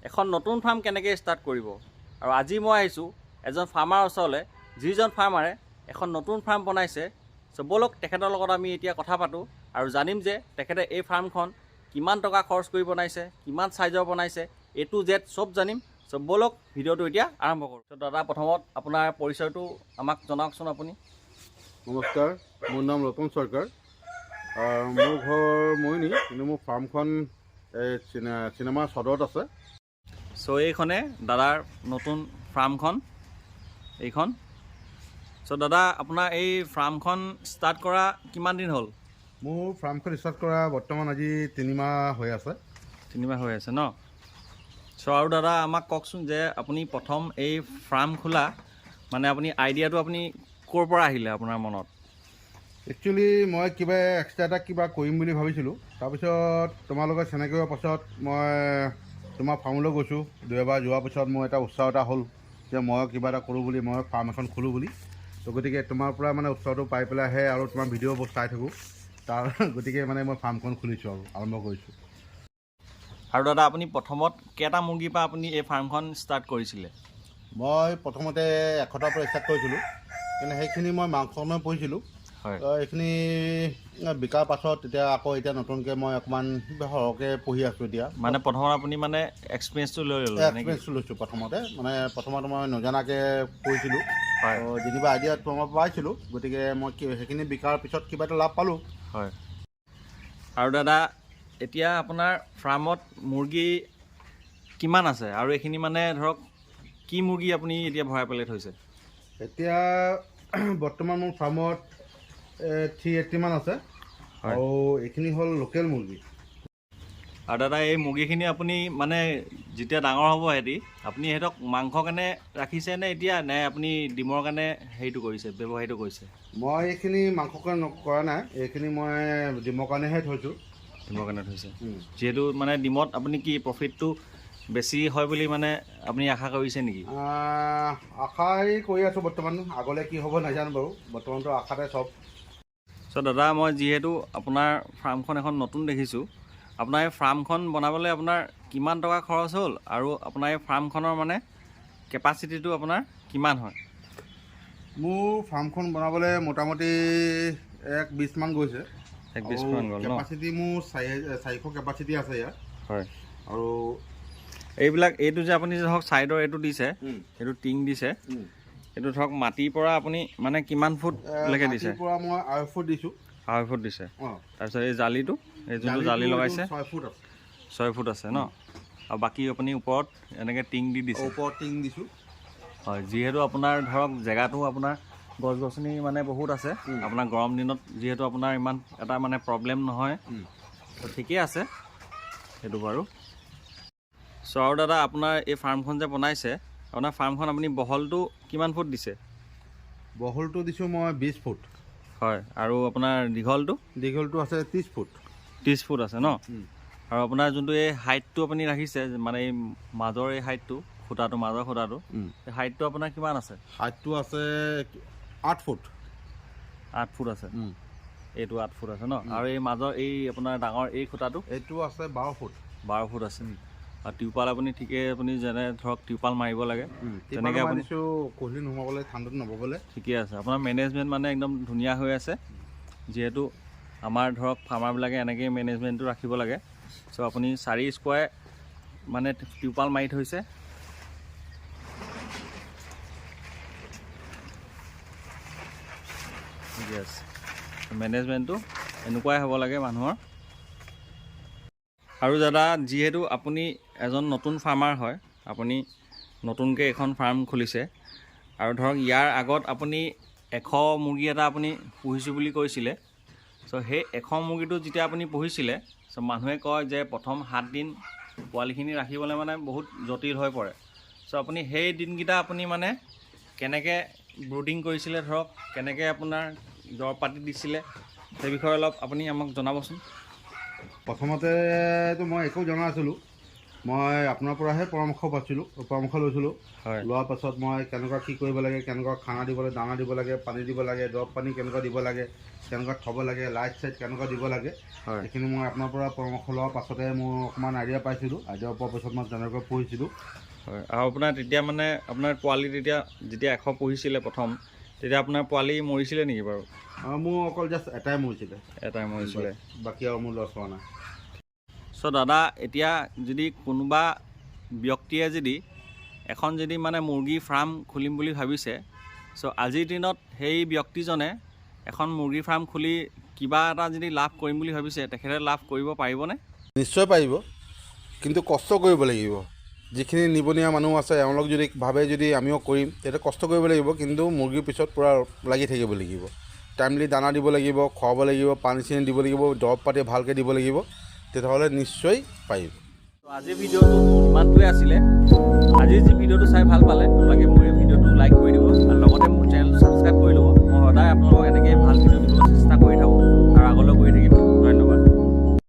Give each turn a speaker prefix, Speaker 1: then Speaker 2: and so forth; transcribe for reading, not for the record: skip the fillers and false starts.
Speaker 1: এখন নতুন ফাৰ্ম কেনেকৈ ষ্টাৰ্ট কৰিব। আৰু আজি মই আহিছোঁ এজন ফাৰ্মাৰ ওচৰলৈ, যিজন ফাৰ্মাৰে এখন নতুন ফাৰ্ম বনাইছে। চ' ব'লক তেখেতৰ লগত আমি এতিয়া কথা পাতোঁ আৰু জানিম যে তেখেতে এই ফাৰ্মখন কিমান টকা খৰচ কৰি বনাইছে, কিমান চাইজৰ বনাইছে, এ টু জেড চব জানিম। চ' ব'লক ভিডিঅ'টো এতিয়া আৰম্ভ কৰোঁ। চ' দাদা, প্ৰথমত আপোনাৰ পৰিচয়টো আমাক জনাওকচোন আপুনি।
Speaker 2: নমস্কাৰ, মোৰ নাম ৰতন চৰকাৰ। মোৰ ঘৰ মৰিয়নি, কিন্তু মোৰ ফাৰ্মখন এই চিনেমা সদৰত আছে।
Speaker 1: চ' এইখনে দাদাৰ নতুন ফাৰ্মখন এইখন। চ' দাদা, আপোনাৰ এই ফাৰ্মখন ষ্টাৰ্ট কৰা কিমান দিন হ'ল?
Speaker 2: মোৰ ফাৰ্মখন ষ্টাৰ্ট কৰা বৰ্তমান আজি 3 মাহ হৈ আছে।
Speaker 1: 3 মাহ হৈ আছে ন? চ' আৰু দাদা, আমাক কওকচোন যে আপুনি প্ৰথম এই ফাৰ্ম খোলা মানে আপুনি আইডিয়াটো আপুনি ক'ৰ পৰা আহিলে আপোনাৰ মনত?
Speaker 2: একচুৱেলি মই কিবা এক্সট্ৰা এটা কিবা কৰিম বুলি ভাবিছিলোঁ। তাৰপিছত তোমাৰ লগত চিনাকি হোৱাৰ পাছত মই তোমাৰ ফাৰ্মলৈ গৈছোঁ দুই এবাৰ। যোৱাৰ পিছত মোৰ এটা উৎসাহ এটা হ'ল যে মই কিবা এটা কৰোঁ বুলি, মই ফাৰ্ম এখন খোলোঁ বুলি। তো গতিকে তোমাৰ পৰা মানে উৎসাহটো পাই পেলাইহে আৰু তোমাৰ ভিডিঅ'বোৰ চাই থাকোঁ, তাৰ গতিকে মানে মই ফাৰ্মখন খুলিছোঁ আৰু আৰম্ভ কৰিছোঁ।
Speaker 1: আৰু দাদা, আপুনি প্ৰথমত কেইটা মুৰ্গীৰ পৰা আপুনি এই ফাৰ্মখন ষ্টাৰ্ট কৰিছিলে?
Speaker 2: মই প্ৰথমতে 100টাৰ পৰা ষ্টাৰ্ট কৰিছিলোঁ, কিন্তু সেইখিনি মই মাংস মই পুহিছিলোঁ। তো এইখিনি বিকাৰ পাছত তেতিয়া আকৌ এতিয়া নতুনকৈ মই অকণমান সৰহকৈ পুহি আছোঁ এতিয়া।
Speaker 1: মানে প্ৰথমত আপুনি মানে এক্সপিৰিয়েঞ্চটো লৈ ল'লে নেকি?
Speaker 2: এক্সপিৰিয়েঞ্চটো লৈছোঁ প্ৰথমতে। মানে প্ৰথমতে মই নজনাকৈ পুহিছিলোঁ। তো যেনিবা আইডিয়া তোমাৰ পৰা পাইছিলোঁ, গতিকে মই সেইখিনি বিকাৰ পিছত কিবা এটা লাভ পালোঁ।
Speaker 1: হয়। আৰু দাদা, এতিয়া আপোনাৰ ফাৰ্মত মুৰ্গী কিমান আছে আৰু এইখিনি মানে ধৰক কি মুৰ্গী আপুনি এতিয়া ভৰাই পেলাই থৈছে?
Speaker 2: এতিয়া বৰ্তমান মোৰ ফাৰ্মত 380মান আছে। আৰু এইখিনি হ'ল লোকেল মুৰ্গী।
Speaker 1: আৰু দাদা, এই মুৰ্গীখিনি আপুনি মানে যেতিয়া ডাঙৰ হ'ব সিহঁতি, আপুনি সিহঁতক মাংসৰ কাৰণে ৰাখিছে নে এতিয়া, নে আপুনি ডিমৰ কাৰণে হেৰিটো কৰিছে, ব্যৱসায়টো কৰিছে?
Speaker 2: মই এইখিনি মাংসৰ কাৰণে কৰা নাই, এইখিনি মই ডিমৰ কাৰণেহে থৈছোঁ।
Speaker 1: ডিমৰ কাৰণে থৈছে। যিহেতু মানে ডিমত আপুনি কি প্ৰফিটটো বেছি হয় বুলি মানে আপুনি আশা কৰিছে নেকি?
Speaker 2: আশাই কৰি আছোঁ বৰ্তমান। আগলৈ কি হ'ব নাজানো বাৰু, বৰ্তমানতো আশাতে চব।
Speaker 1: চ' দাদা, মই যিহেতু আপোনাৰ ফাৰ্মখন এখন নতুন দেখিছোঁ, আপোনাৰ এই ফাৰ্মখন বনাবলৈ আপোনাৰ কিমান টকা খৰচ হ'ল আৰু আপোনাৰ এই ফাৰ্মখনৰ মানে কেপাচিটিটো আপোনাৰ কিমান হয়?
Speaker 2: মোৰ ফাৰ্মখন বনাবলৈ মোটামুটি 1.20মান গৈছে।
Speaker 1: 1.20মান গ'ল ন?
Speaker 2: কেপাচিটি মোৰ 400 কেপাচিটি আছে ইয়াত। আৰু
Speaker 1: এইবিলাক এইটো যে আপুনি যে ধৰক ছাইডৰ এইটো দিছে, এইটো টিং দিছে, এইটো ধৰক মাটিৰ পৰা আপুনি মানে কিমান ফুটলৈকে দিছে?
Speaker 2: মাটিৰ পৰা মই 2.5 ফুট দিছোঁ।
Speaker 1: 2.5 ফুট দিছে।
Speaker 2: অঁ।
Speaker 1: তাৰপিছত এই জালিটো, এই যোনটো জালি
Speaker 2: জালিটো এইটো
Speaker 1: লগাইছে?
Speaker 2: 6 ফুট আছে।
Speaker 1: 6 ফুট আছে ন? আৰু বাকী আপুনি ওপৰত এনেকৈ টিং দি দিছে?
Speaker 2: ওপৰত টিং দিছোঁ।
Speaker 1: হয়, যিহেতু আপোনাৰ ধৰক জেগাটো আপোনাৰ গছ গছনি মানে বহুত আছে, আপোনাৰ গৰম দিনত যিহেতু আপোনাৰ ইমান এটা মানে প্ৰব্লেম নহয়। তো ঠিকেই আছে সেইটো বাৰু। চ' আৰু দাদা, আপোনাৰ এই ফাৰ্মখন যে বনাইছে, আপোনাৰ ফাৰ্মখন আপুনি বহলটো কিমান ফুট দিছে?
Speaker 2: বহলটো দিছোঁ মই 20 ফুট।
Speaker 1: হয়, আৰু আপোনাৰ দীঘলটো?
Speaker 2: দীঘলটো আছে 30 ফুট।
Speaker 1: 30 ফুট আছে ন? আৰু আপোনাৰ যোনটো এই হাইটটো আপুনি ৰাখিছে, মানে এই মাজৰ এই হাইটটো, খুঁটাটো, মাজৰ খুঁটাটো, এই হাইটটো আপোনাৰ কিমান আছে?
Speaker 2: হাইটটো আছে 8 ফুট।
Speaker 1: 8 ফুট আছে। এইটো 8 ফুট আছে ন? আৰু এই মাজৰ এই আপোনাৰ ডাঙৰ এই খুঁটাটো?
Speaker 2: এইটো আছে 12 ফুট।
Speaker 1: 12 ফুট আছে। আৰু টিউপাল আপুনি ঠিকেই, আপুনি যেনে ধৰক টিউপাল মাৰিব লাগে তেনেকৈ আপুনি
Speaker 2: দিছোঁ, কুঁৱলী নোসোমাবলৈ, ঠাণ্ডাত নপাবলৈ।
Speaker 1: ঠিকে আছে। আপোনাৰ মেনেজমেণ্ট মানে একদম ধুনীয়া হৈ আছে। যিহেতু আমাৰ ধৰক ফাৰ্মাৰবিলাকে এনেকৈয়ে মেনেজমেণ্টটো ৰাখিব লাগে। চ' আপুনি চাৰি স্কুৱাৰ মানে টিউপাল মাৰি থৈছে। ঠিকে আছে, মেনেজমেণ্টটো এনেকুৱাই হ'ব লাগে মানুহৰ। আৰু দাদা, যিহেতু আপুনি এজন নতুন ফাৰ্মাৰ হয়, আপুনি নতুনকৈ এখন ফাৰ্ম খুলিছে আৰু ধৰক ইয়াৰ আগত আপুনি 100 মুৰ্গী এটা আপুনি পুহিছোঁ বুলি কৈছিলে। চ' সেই 100 মুৰ্গীটো যেতিয়া আপুনি পুহিছিলে, চ' মানুহে কয় যে প্ৰথম 7 দিন পোৱালিখিনি ৰাখিবলৈ মানে বহুত জটিল হৈ পৰে। চ' আপুনি সেই দিনকেইটা আপুনি মানে কেনেকৈ ব্ৰুডিং কৰিছিলে, ধৰক কেনেকৈ আপোনাৰ দৰৱ পাতি দিছিলে, সেই বিষয়ে অলপ আপুনি আমাক জনাবচোন।
Speaker 2: প্ৰথমতেতো মই একো জনা নাছিলোঁ। মই আপোনাৰ পৰাহে পৰামৰ্শ পাইছিলোঁ, পৰামৰ্শ লৈছিলোঁ। লোৱাৰ পাছত মই কেনেকুৱা কি কৰিব লাগে, কেনেকুৱা খানা দিব লাগে, দানা দিব লাগে, পানী দিব লাগে, দৰৱ পানী কেনেকুৱা দিব লাগে, কেনেকুৱা থ'ব লাগে, লাইট চাইট কেনেকুৱা দিব লাগে, এইখিনি মই আপোনাৰ পৰা পৰামৰ্শ লোৱাৰ পাছতে মোৰ অকণমান আইডিয়া পাইছিলোঁ। আইডিয়া পোৱাৰ পাছত মই তেনেকৈ পুহিছিলোঁ।
Speaker 1: হয়, আৰু আপোনাৰ তেতিয়া মানে আপোনাৰ পোৱালি তেতিয়া যেতিয়া 100 পুহিছিলে প্ৰথম, তেতিয়া আপোনাৰ পোৱালি মৰিছিলে নেকি বাৰু?
Speaker 2: মোৰ অকল জাষ্ট এটাই মৰিছিলে।
Speaker 1: এটাই মৰিছিলে।
Speaker 2: বাকী আৰু মোৰ লছ হোৱা নাই।
Speaker 1: চ' দাদা, এতিয়া যদি কোনোবা ব্যক্তিয়ে যদি এখন যদি মানে মুৰ্গী ফাৰ্ম খুলিম বুলি ভাবিছে, চ' আজিৰ দিনত সেই ব্যক্তিজনে এখন মুৰ্গী ফাৰ্ম খুলি কিবা এটা যদি লাভ কৰিম বুলি ভাবিছে, তেখেতে লাভ কৰিব পাৰিবনে?
Speaker 2: নিশ্চয় পাৰিব, কিন্তু কষ্ট কৰিব লাগিব। যিখিনি নিবনুৱা মানুহ আছে, এওঁলোক যদি ভাবে যদি আমিও কৰিম, তেতিয়া কষ্ট কৰিব লাগিব, কিন্তু মুৰ্গীৰ পিছত পূৰা লাগি থাকিব লাগিব। টাইমলি দানা দিব লাগিব, খুৱাব লাগিব, পানী চানী দিব লাগিব, দৰৱ পাতি ভালকৈ দিব লাগিব, তেতিয়াহ'লে নিশ্চয় পাৰিব।
Speaker 1: আজিৰ ভিডিঅ'টো ইমানটোৱে আছিলে। আজিৰ যি ভিডিঅ'টো চাই ভাল পালে, আপোনালোকে মোৰ এই ভিডিঅ'টো লাইক কৰি দিব আৰু লগতে মোৰ চেনেলটো ছাবস্ক্ৰাইব কৰি ল'ব। মই সদায় আপোনালোকক এনেকেই ভাল ভিডিঅ' দিবলৈ চেষ্টা কৰি থাকোঁ আৰু আগলৈও কৰি থাকিম।